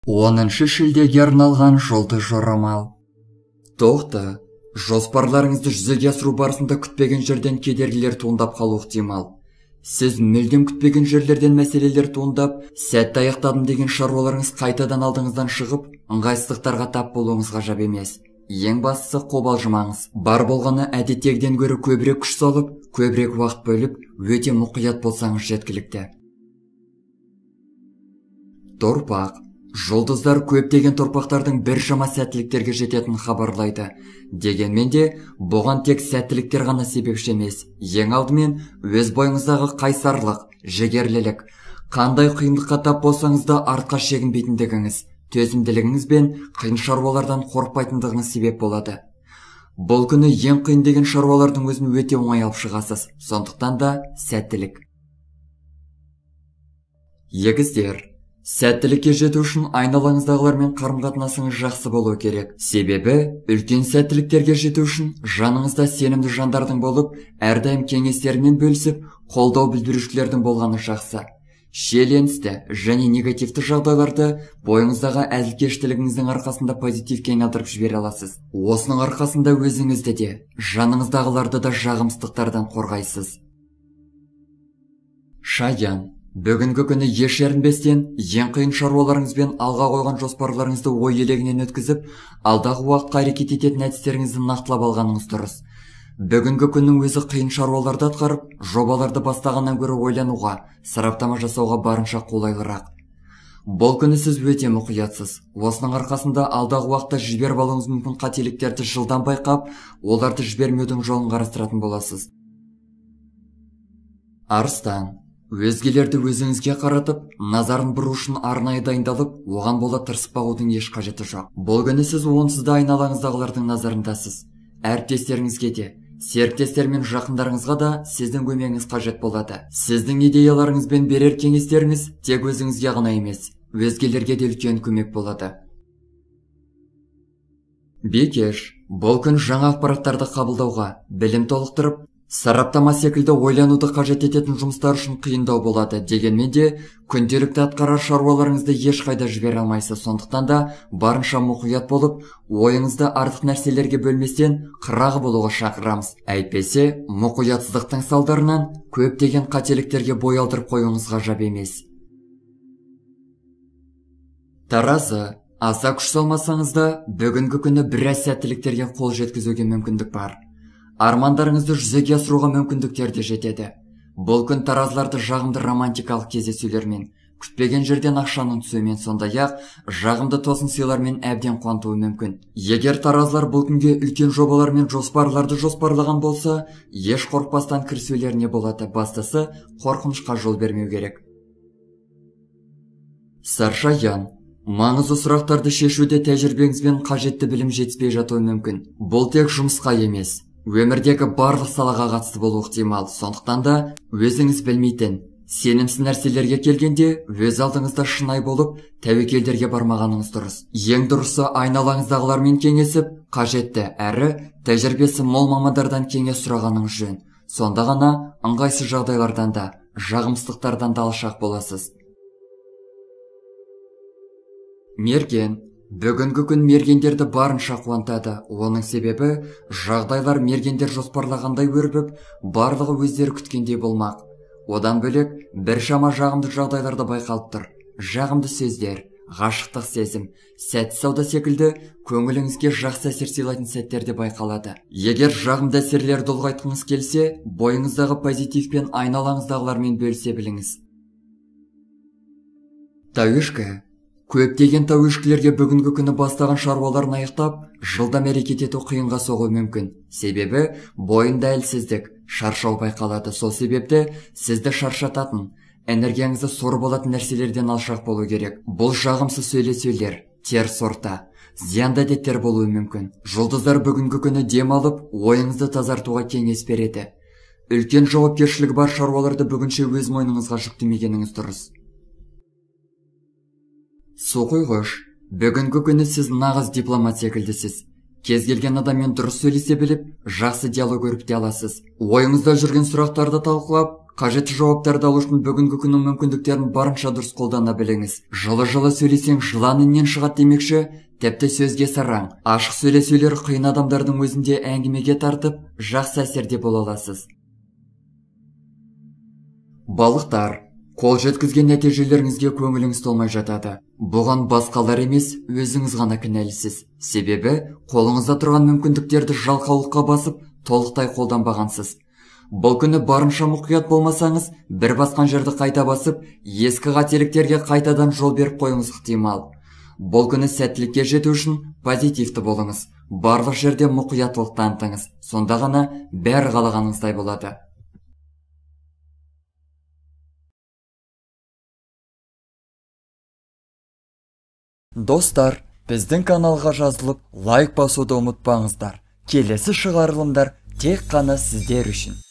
10 шілдеге арналған жұлдыз жорамал. Тоқты, жоспарларыңызды жүзеге асыру барысында күтпеген жерден кедергілер туындап қалуы ықтимал. Сіз мүлдем күтпеген жерлерден мәселелер туындап, сәтті аяқтадым деген шаруаларыңыз қайтадан алдыңыздан шығып, ыңғайсыздықтарға тап болуыңыз ғажап емес. Ең бастысы қобалжымаңыз. Бар болғаны әдеттегіден гөрі көбірек күш салып, көбірек уақыт бөліп, өте мұқият болсаңыз жеткілікті. Торпақ. Жұлдыздар көптеген торпақтардың біршама сәттіліктерге жететінін хабарлайды. Дегенмен де, бұған тек сәттіліктер ғана себепші емес. Ең алдымен өз бойыңыздағы қайсарлық, жігерлілік, қандай қиындыққа тап болсаңыз да артқа шегінбейтіндігіңіз, төзімділігіңіз бен қиын шаруалардан қорықпайтындығыңыз себеп болады. Бұл күні ең қиын деген шаруалардың өзін өте оңай алып шығасыз. Сондықтан да сәттілік. Егіздер. Сәттілікке жету үшін айналаңыздағылармен қарым-қатынасыңыз жақсы болу керек. Себебі, үлкен сәттіліктерге жету үшін жаныңызда сенімді жандардың болып, әрдайым кеңестерімен бөлісіп, қолдау білдірушілердің болғаны жақсы. Шиеленісті және негативті жағдайларды бойыңыздағы әзілкештілігіңіздің арқасында позитивке айналдырып жібере аласыз. Осының арқасында өзіңізді де, жаныңыздағыларды да жағымсыздықтардан қорғайсыз. Шаян. Бүгінгі күні еш ерінбестен, ең қиын шаруаларыңызбен алға қойған жоспарларыңызды ой елегінен өткізіп, алдағы уақытқа әрекет ететін әдістеріңізді нақтылап алғаныңыз дұрыс. Бүгінгі күннің өзі қиын шаруаларды атқарып, жобаларды бастағаннан гөрі ойлануға, сараптама жасауға барынша қолайлырақ. Бұл күні сіз өте мұқиятсыз. Осының арқасында алдағы уақытта жіберіп алуыңыз мүмкін қателіктерді жылдам байқап, оларды жібермеудің жолын қарастыратын боласыз. Арыстан. Өзгелерді өзіңізге қаратып, назарын бұру үшін арнайы дайындалып, оған бола тырысып бағудың еш қажеті жоқ. Бұл күні сіз онсыз да айналаңыздағылардың назарындасыз. Әріптестеріңізге де, серіктестер мен жақындарыңызға да сіздің көмегіңіз қажет болады. Сіздің идеяларыңыз бен берер кеңестеріңіз тек өзіңізге ғана емес, өзгелерге де үлкен көмек болады. Бекеш, бұл күн жаңа ақпараттарды қабылдауға, білім толықтырып, сараптама секілді ойлануды қажет ететін жұмыстар үшін қиындау болады. Дегенмен де, күнделікті атқарар шаруаларыңызды ешқайда жібере алмайсыз. Сондықтан да барынша мұқият болып, ойыңызды артық нәрселерге бөлместен қырағы болуға шақырамыз. Әйтпесе, мұқиятсыздықтың салдарынан көптеген қателіктерге бой алдырып қоюыңыз ғажап емес. Таразы, аса күш салмасаңыз да, бүгінгі күні біраз сәттіліктерге қол жеткізуге мүмкіндік бар. Армандарыңызды жүзеге асыруға мүмкіндіктер де жетеді. Бұл күн таразыларды жағымды романтикалық кездесулермен, күтпеген жерден ақшаның түсуімен, сондай-ақ жағымды тосын сыйлармен әбден қуантуы мүмкін. Егер таразылар бұл күнге үлкен жобалар мен жоспарларды жоспарлаған болса, еш қорықпастан кірісулеріне болады. Бастысы, қорқынышқа жол бермеу керек. Саршаян. Маңызды сұрақтарды шешуде тәжірибеңіз бен қажетті білім жетіспей жатуы мүмкін. Бұл тек жұмысқа емес, өмірдегі барлық салаға қатысты болуы ықтимал. Сондықтан да өзіңіз білмейтін, сенімсіз нәрселерге келгенде өз алдыңызда шынайы болып, тәуекелдерге бармағаныңыз дұрыс. Ең дұрысы айналаңыздағылармен кеңесіп, қажетті әрі тәжірибесі мол мамандардан кеңес сұрағаныңыз жөн. Сонда ғана ыңғайсыз жағдайлардан да, жағымсыздықтардан да алшақ боласыз. Мерген. Бүгінгі күн мергендерді барынша қуантады. Оның себебі, жағдайлар мергендер жоспарлағандай өрбіп, барлығы өздері күткендей болмақ. Одан бөлек, біршама жағымды жағдайларда байқалып тұр. Жағымды сөздер, ғашықтық сезім, сәтті сауда секілді көңіліңізге жақсы әсер сыйлайтын сәттер де байқалады. Егер жағымды әсерлерді ұлғайтқыңыз келсе, бойыңыздағы позитивпен айналаңыздағылармен бөлісе біліңіз. Тәуешкі. Көптеген тәуешкілерге бүгінгі күні бастаған шаруаларын аяқтап, жылдам әрекет ету қиынға соғуы мүмкін. Себебі, бойында әлсіздік, шаршау байқалады. Сол себепті сізді шаршататын, энергияңызды сорып алатын нәрселерден алшақ болу керек. Бұл жағымсыз сөйлесулер, теріс орта, зиянды әдеттер болуы мүмкін. Жұлдыздар бүгінгі күні дем алып, ойыңызды тазартуға кеңес береді. Үлкен жауапкершілігі бар шаруаларды бүгінше өз мойныңызға жүктемегеніңіз дұрыс. Суқұйғыш, бүгінгі күні сіз нағыз дипломат секілдісіз. Кез келген адаммен дұрыс сөйлесе біліп, жақсы диалог өрбіте аласыз. Ойыңызда жүрген сұрақтарды талқылап, Қажетті жауаптарды алу үшін бүгінгі күннің мүмкіндіктерін барынша дұрыс қолдана біліңіз. Жылы-жылы сөйлесең жылан іннен шығады демекші, тіпті сөзге сараң. Ашық сөйлесулер қиын адамдардың өзінде әңгімеге тартып, жақсы әсерде бола аласыз. Балықтар, қол жеткізген нәтижелеріңізге көңіліңіз толмай жатады. Бұған басқалар емес, өзіңіз ғана кінәлісіз. Себебі қолыңызда тұрған мүмкіндіктерді жалқаулыққа басып, толықтай қолданбағансыз. Бұл күні барынша мұқият болмасаңыз, бір басқан жерді қайта басып, ескі қателіктерге қайтадан жол беріп қоюыңыз ықтимал. Бұл күні сәттілікке жету үшін позитивті болыңыз. Барлық жерде мұқияттылық танытыңыз. Сонда ғана бәрі қалағаныңыздай болады. Достар, біздің каналға жазылып, лайк басуды ұмытпаңыздар. Келесі шығарылымдар тек қана сіздер үшін.